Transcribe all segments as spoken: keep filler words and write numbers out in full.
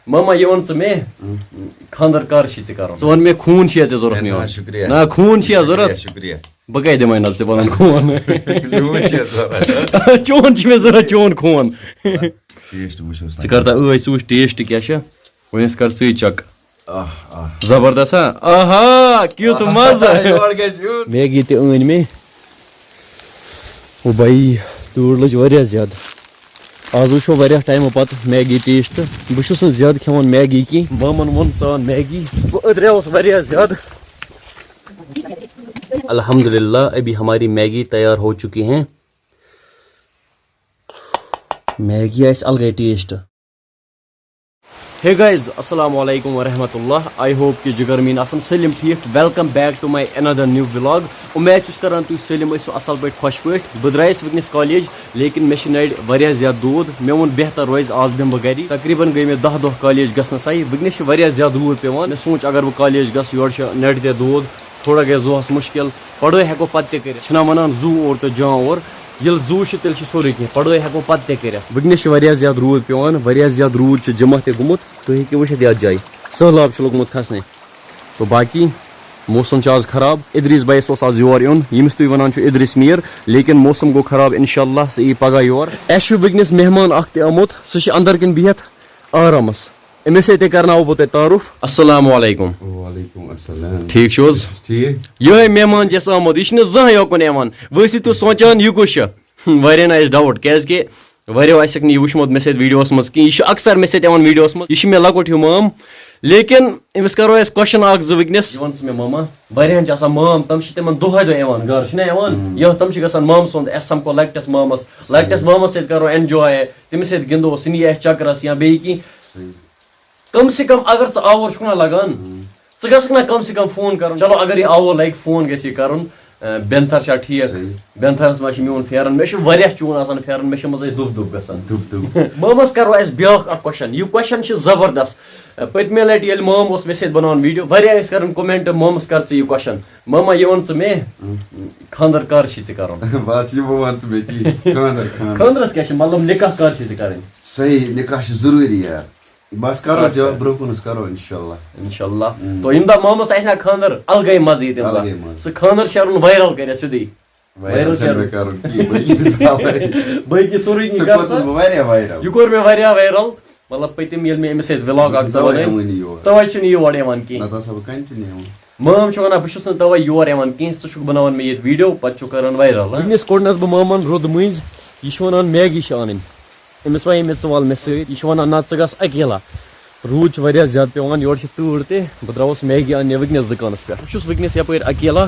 ماما، یہِ وَن ژٕ مےٚ، خانٛدر کر چھُے ژےٚ کرُن؟ ژٕ وَن مےٚ، خوٗن چھُیا ژےٚ ضوٚرَتھ میون؟ شُکریہ۔ نہ، خوٗن چھُیا ضوٚرَتھ؟ شُکریہ۔ بہٕ کَتہِ دِمَے نَتہٕ ژےٚ پَنُن خوٗن؟ میون چھُیا ضوٚرَتھ؟ چون چھُ مےٚ ضوٚرَتھ، چون خوٗن۔ Taste وٕچھوس ژٕ کر تہٕ ٲسۍ، ژٕ وٕچھ taste کیٛاہ چھُ۔ وۄنۍ ٲسۍ کر ژٕے check۔ آہ، آہ۔ زبردست ہا؟ آہا، کیُتھ مَزٕ۔ یور گژھِ یُن۔ میگی تہِ أنۍ مےٚ۔ او بھائی، تۭر لٔج واریاہ زیادٕ۔ آز وٕچھو واریاہ ٹایمہٕ پتہٕ میگی taste۔ بہٕ چھُس نہٕ زیادٕ کھٮ۪وان میگی کینٛہہ۔ مامن ووٚن ژٕ اَن میگی۔ بہٕ أدریوس واریاہ زیادٕ۔ الحمدللہ، ابھی ہماری میگی تیار ہو چکی ہیں۔ میگی آسہِ الگے taste۔ Hey guys، السلام علیکم ورحمۃ اللہ۔ I hope کہ جگر میٖن آسن سٲلِم ٹھیٖک۔ Welcome back to my another new vlog۔ اُمید چھُس کران تُہۍ سٲلِم ٲسِو اَصٕل پٲٹھۍ، خۄش پٲٹھۍ۔ بہٕ درٛایس وٕنکیٚنس کالیج، لیکن مےٚ چھِ نرِ واریاہ زیادٕ دود۔ مےٚ ووٚن بہتر روزِ آز بیٚہمہٕ بہٕ گری۔ تقریٖباً گٔے مےٚ دَہ دۄہ کالیج گژھنَسٕے۔ وٕنکیٚنس چھِ واریاہ زیادٕ روٗد پٮ۪وان۔ مےٚ سوٗنٛچ اگر بہٕ کالیج گژھٕ، یورٕ چھِ نرِ تہِ دود، تھوڑا گژھِ دۄہَس مُشکِل۔ پڑھٲے ہٮ۪کو پتہٕ تہِ کٔرِتھ۔ چھِنہ وَنان زُو اوٚڑ تہٕ جان اوٚر۔ ییٚلہِ زُو چھُ، تیٚلہِ چھُ سورُے کینٛہہ۔ پڑھٲے ہٮ۪کو پتہٕ تہِ کٔرِتھ۔ وٕنکیٚنس چھِ واریاہ زیادٕ روٗد پٮ۪وان، واریاہ زیادٕ روٗد چھُ جمع تہِ گوٚمُت۔ تُہۍ ہیٚکِو وٕچھِتھ یَتھ جایہِ سٔہلاب چھُ لوٚگمُت کھسنہِ۔ تہٕ باقی موسم چھُ آز خراب۔ ادریس بھایَس اوس آز یور یُن، ییٚمِس تُہۍ وَنان چھِو ادریس میٖر، لیکن موسم گوٚو خراب۔ انشاءاللہ سُہ یی پگاہ یور۔ اَسہِ چھُ وٕنکیٚنس مہمان اَکھ تہِ آمُت، سُہ چھُ اندر کِنۍ بِہِتھ آرامس۔ أمِس سۭتۍ تہِ کرناوو بہٕ تۄہہِ تعارُف۔ السلام علیکم۔ وعلیکم السلام۔ ٹھیٖک چھِو حظ؟ ٹھیٖک۔ یِہوٚے مہمان چھِ اَسہِ آمُت، یہِ چھُنہٕ زانٛہہ یوکُن یِوان۔ ؤسِو تُہۍ سونٛچان، یہِ کُس چھُ؟ واریاہن آسہِ doubt، کیٛازِکہِ واریاہو آسٮ۪کھ نہٕ یہِ وٕچھمُت مےٚ سۭتۍ videoہس منٛز کِہیٖنۍ۔ یہِ چھُ اکثر مےٚ سۭتۍ یِوان videoہس منٛز۔ یہِ چھُ مےٚ لۄکُٹ ہیوٗ مام، لیکن أمِس کرو أسۍ question اکھ زٕ وٕنکیٚنس۔ یہِ وَن ژٕ مےٚ ماما، واریاہن چھِ آسان مام، تِم چھِ تِمن دۄہے دۄہ یِوان گرٕ، چھِنہ یِوان؟ یِہوٚے تِم چھِ گژھان مامہٕ سُنٛد، اَسہِ سَمکھو لۄکٹِس مامس، لۄکٹِس مامس سۭتۍ کرو enjoy، تٔمِس سۭتۍ گِنٛدو، سُہ نِیہِ اَسہِ چکرس یا بیٚیہِ کینٛہہ۔ کم سے کم اگر ژٕ آوُر چھُکھ نہ لگان، ژٕ گژھکھ نہ کم سے کم phone کرُن۔ چلو اگر یہِ آوُر لگہِ، phone گژھِ یہِ کرُن۔ اہ، بینتھر چھا ٹھیٖک؟ صحیح۔ بینتھرس ما چھُ میون پھیران؟ مےٚ چھُ واریاہ چون آسان پھیران، مےٚ چھِ منٛزے دُب دُب گژھان۔ دُب دُب۔ مامس کرو أسۍ بیٛاکھ اکھ question۔ یہِ question چھُ زبردست۔ اہ، پٔتمہِ لٹہِ ییٚلہِ مام اوس مےٚ سۭتۍ بناوان video، واریاہ ٲسۍ کران comment، مامس کر ژٕ یہِ question۔ ماما، یہِ وَن ژٕ مےٚ، خانٛدر کر چھُے ژےٚ کرُن؟ بس یہِ وَن ژٕ مےٚ کینٛہہ۔ خانٛدر، خانٛدر۔ خانٛدرس کیٛاہ چھِ؟ مطلب نکاح کر چھُے ژےٚ کرٕنۍ؟ صحیح، نکاح چھُ ضروٗری یار۔ بس کرو اچھا۔ جواب برونٛہہ کُن، أسۍ کرو انشاءاللہ۔ انشاءاللہ۔ تو ییٚمہِ دۄہ مامس آسہِ نا خانٛدر، الگے مزٕ ییٚتہِ تَمہِ دۄہ۔ الگے مزٕ۔ سُہ خانٛدر شیرُن viral کٔرِتھ سیوٚدُے۔ Viral viral چھَنہٕ شیرُن۔ مےٚ کرُن کِہیٖنۍ، بہٕ یہِ سہلٕے۔ باقٕے سورُے کینٛہہ ژےٚ کر کوٚرتھَس ژٕ۔ بہٕ واریاہ viral۔ یہِ کوٚر مےٚ واریاہ viral۔ مطلب پٔتِم ییٚلہِ مےٚ أمِس سۭتۍ vlog بہٕ اکھ چھُس ژٕ تَوَے وَنان، یِوٲنی یور۔ تَوَے چھُنہٕ یہِ یور یِوان کینٛہہ۔ نَتہٕ آسہٕ ہا بہٕ continue یِوان۔ مٲم چھِ وَنان، بہٕ چھُس نہٕ تَوَے یور یِوان کینٛہہ، ژٕ چھُکھ بَناوان مےٚ ییٚتہِ video، پَتہٕ چھُکھ کران viral، ہاں؟ وٕنِس کوٚڑنَس بہٕ مامَن روٚد مٔنٛزۍ، یہِ چھُ وَنان میگی چھِ اَنٕنۍ۔ أمِس وَنے مےٚ، ژٕ وَل مےٚ سۭتۍ، یہِ چھُ وَنان، نہ، ژٕ گژھ اکیلا۔ روٗد چھُ واریاہ زیادٕ پٮ۪وان، یورٕ چھِ تۭر تہِ۔ بہٕ درٛاوُس میگی اَننہِ وٕنکیٚنَس دُکانَس پٮ۪ٹھ۔ بہٕ چھُس وٕنکیٚنَس یَپٲرۍ اکیلا،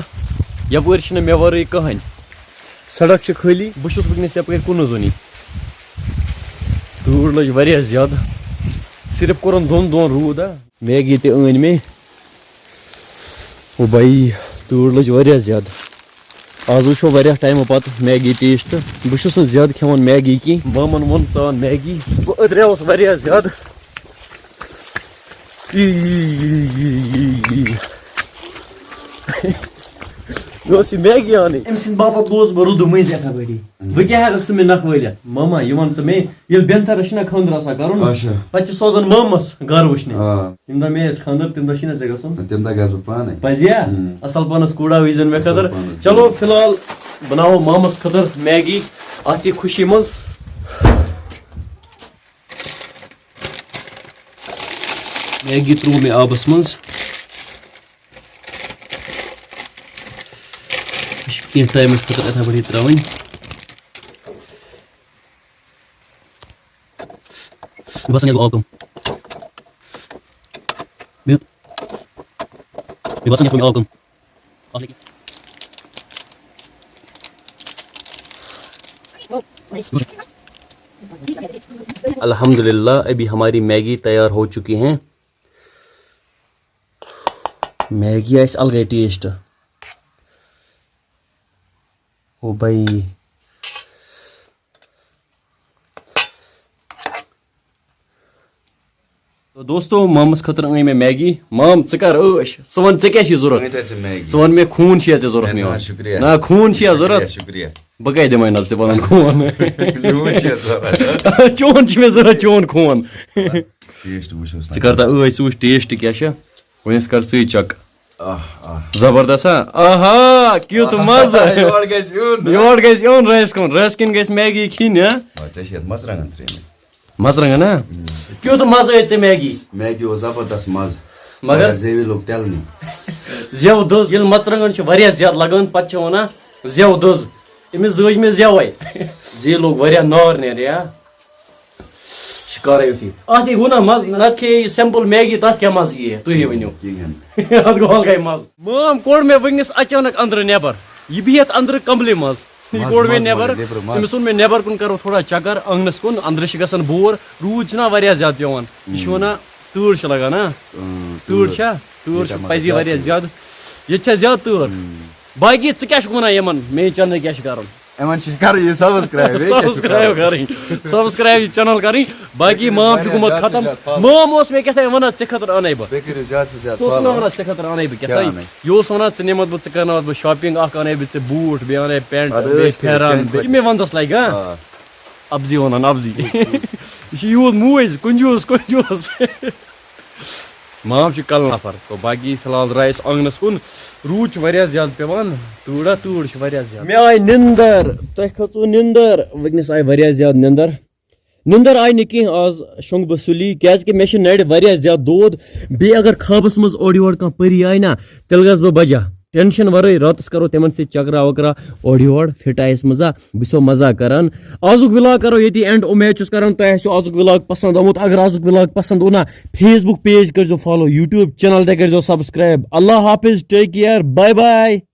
یَپٲرۍ چھِنہٕ مےٚ وَرٲے کٕہٕنۍ۔ سڑک چھِ خٲلی، بہٕ چھُس وٕنکیٚنَس یَپٲرۍ کُنُے زوٚنٕے۔ تۭر لٔج واریاہ زیادٕ، صرف کوٚرُن دۄن دۄہَن روٗد، ہا۔ میگی تہِ أنۍ مےٚ۔ او بھائی، تۭر لٔج واریاہ زیادٕ۔ آز وٕچھو واریاہ ٹایمہٕ پتہٕ میگی taste۔ بہٕ چھُس نہٕ زیادٕ کھٮ۪وان میگی کینٛہہ۔ مامن ووٚن ژٕ اَن میگی۔ بہٕ أدریوس واریاہ زیادٕ۔ مےٚ اوس یہِ میگی اَنٕنۍ۔ أمۍ سٕنٛدِ باپتھ گوس بہٕ رُدٕ مٔنٛزۍ یِتھَے پٲٹھی۔ بہٕ کیٛاہ ہٮ۪کَکھ ژٕ مےٚ نَکھٕ وٲلِتھ؟ ماما، یہِ وَن ژٕ مےٚ، ییٚلہِ بٮ۪نتھَرَس چھُنہ خانٛدر آسان کَرُن، اچھا۔ پَتہٕ چھِ سوزان مامَس گَرٕ وٕچھنہِ۔ آ۔ ییٚمہِ دۄہ مےٚ آسہِ خانٛدر، تَمہِ دۄہ چھِنہ ژےٚ گژھُن؟ تَمہِ دۄہ گژھٕ بہٕ پانَے۔ پَزِ یا؟ اۭں۔ اَصٕل پانَس کوٗڑا وٕچھزٮ۪ن مےٚ اَصٕل خٲطرٕ۔ پانَس۔ چلو، فی الحال بَناوو مامَس خٲطرٕ میگی اَتھ یہِ خوشی منٛز۔ میگی ترٛوو مےٚ آبَس منٛز۔ یہِ چھِ کینٛہہ ٹایمَس خٲطرٕ یِتھَے پٲٹھۍ ترٛاوٕنۍ۔ مےٚ باسان، یَتھ گوٚو آب کَم۔ مےٚ، مےٚ باسان، یَتھ گوٚو مےٚ آب کَم۔ اَتھ لیکھِتھ۔ الحمدللہ، ابھی ہماری میگی تیار ہو چکی ہیں۔ میگی آسہِ الگے taste۔ او بھائی۔ تو دوستو، مامس خٲطرٕ أنۍ مےٚ میگی۔ مام، ژٕ کر عٲش؟ ژٕ وَن، ژےٚ کیٛاہ چھِ ضوٚرَتھ؟ أنۍ تَتہِ ژےٚ میگی۔ ژٕ وَن مےٚ، خوٗن چھُیا ژےٚ ضوٚرَتھ ہے، میون؟ نہ، شُکریہ۔ نہ، خوٗن چھُیا ضوٚرَتھ؟ شُکریہ، شُکریہ۔ بہٕ کَتہِ دِمَے نَتہٕ ژےٚ پَنُن خوٗن؟ میون چھُیا ضوٚرَتھ؟ چون چھُ مےٚ ضوٚرَتھ، چون خوٗن۔ ٹیسٹ وٕچھوس ژٕ کر تا ٲسۍ ژٕ وٕچھ ٹیسٹ کیٛاہ چھِ، وۄنۍ ٲسۍ کر ژٕے چک۔ آہ آہ زبردست ہا؟ آہا، کیُتھ مزٕ۔ یور گژھِ یُن۔ یور گژھِ یُن رایس کُن، رایس کِنۍ گژھِ میگی کھیٚنۍ ہا۔ آ، ژےٚ چھِ یَتھ مرژٕوانٛگن ترٛٲیمٕتۍ۔ مرژٕوانٛگن ہا؟ کیُتھ مزٕ ٲسۍ ژےٚ میگی؟ میگی اوس زبردست مزٕ۔ مگر؟ مگر زیوِ لوٚگ تیٚلنٕے۔ زٮ۪و دٔز، ییٚلہِ مرژٕوانٛگن چھِ واریاہ زیادٕ لگان، پتہٕ چھِ ونان زٮ۪و دٔز۔ أمِس زٲج مےٚ زٮ۪وے۔ زی لوٚگ واریاہ نار نیرِ ہا۔ شکارے یُتھُے۔ اتھ یی ہُنہ مزٕ، نتہٕ کھیٚیہِ یہِ سمپل میگی، تتھ کیٛاہ مزٕ یِیہِ؟ تُہۍ ؤنِو۔ کِہیٖنۍ۔ اتھ گوٚو الگے مزٕ۔ مٲم کوٚڑ مےٚ وٕنکیٚس اچانک أنٛدرٕ نٮ۪بر۔ یہِ بِہِتھ أنٛدرٕ کملہِ منٛز۔ یہِ مزٕ، کوٚڑ مےٚ مزٕ، نٮ۪بر۔ مزٕ، نیٚبرٕ مزٕ۔ أمِس ووٚن مےٚ نٮ۪بر کُن کرو تھوڑا چکر، آنٛگنس کُن، أنٛدرٕ چھِ گژھان بور۔ روٗد چھُنہ واریاہ زیادٕ پٮ۪وان۔ یہِ چھُ ونان تۭر چھِ لگان، ہا؟ اۭں، تۭر چھا؟ تۭر چھِ ییٚتہِ پزی مزٕ واریاہ زیادٕ۔ زیادٕ۔ ییٚتہِ چھا زیادٕ تۭر؟ باقی ژٕ کیٛاہ چھُکھ ونان یِمن میٲنۍ چنلہِ کیٛاہ چھِ کرُن؟ یِمن چھِ کرٕنۍ یہِ سبسکرایب، بیٚیہِ کیٛاہ چھُ سبسکرایب کرُن؟ کرٕنۍ۔ سبسکرایب یہِ چینل کرٕنۍ۔ باقی مام چھُ گوٚمُت ختم۔ مام اوس مےٚ کیٛاہ تام ونان ژےٚ خٲطرٕ انے بہٕ۔ بیٚیہِ کٔرِو زیادٕ سے زیادٕ ژٕ اوس نہٕ follow۔ ونان ژےٚ خٲطرٕ انے بہٕ کیٛاہ کیٛاہ تام۔ انے؟ یہِ اوس ونان ژٕ نِمتھ بہٕ، ژٕ کرناوتھ بہٕ shopping اکھ، انے بہٕ ژےٚ بوٗٹھ، بیٚیہِ انے pant، اَدٕ بیٚیہِ ٲش کٔرِتھ، پھیرن، چانہِ بیٚیہِ خٲطرٕ۔ مےٚ ونٛدس لگہِ ہا۔ آ۔ ابزی ونان ابزی۔ یہِ چھُ یوٗت موج، کنجوٗس، کنجوٗس۔ مام چھُ کل نفر۔ تو باقی فی الحال درٛاے أسۍ آنٛگنس کُن۔ روٗد چھُ واریاہ زیادٕ پٮ۪وان۔ تۭرا تۭر چھِ واریاہ زیادٕ۔ مےٚ آیہِ نِندر۔ تۄہہِ کھٔژوٕ نِندر؟ وٕنکیٚنس آیہِ واریاہ زیادٕ نِندر۔ نِندر آیہِ نہٕ کینٛہہ، آز شۄنٛگہٕ بہٕ سُلی، کیٛازِکہِ مےٚ چھِ نَرِ واریاہ زیادٕ دود۔ بیٚیہِ اگر خوابَس منٛز اورٕ یورٕ کانٛہہ پٔری آیہِ نا، تیٚلہِ گژھٕ بہٕ بجا۔ ٹینشن ورٲے راتس کرو تِمن سۭتۍ چکرا وکرا اورٕ یور، فٹ آیس مزہ، بہٕ چھُسو مزہ کران۔ آزُک ولاگ کرو ییٚتی اینڈ۔ اُمید چھُس کران تۄہہِ آسیو آزُک ولاگ پسند آمُت۔ اگر آزُک ولاگ پسند اوٚنا، Facebook page کٔرزیو follow، YouTube channel تہِ کٔرزیو subscribe۔ اللہ حافظ، take care، bye bye۔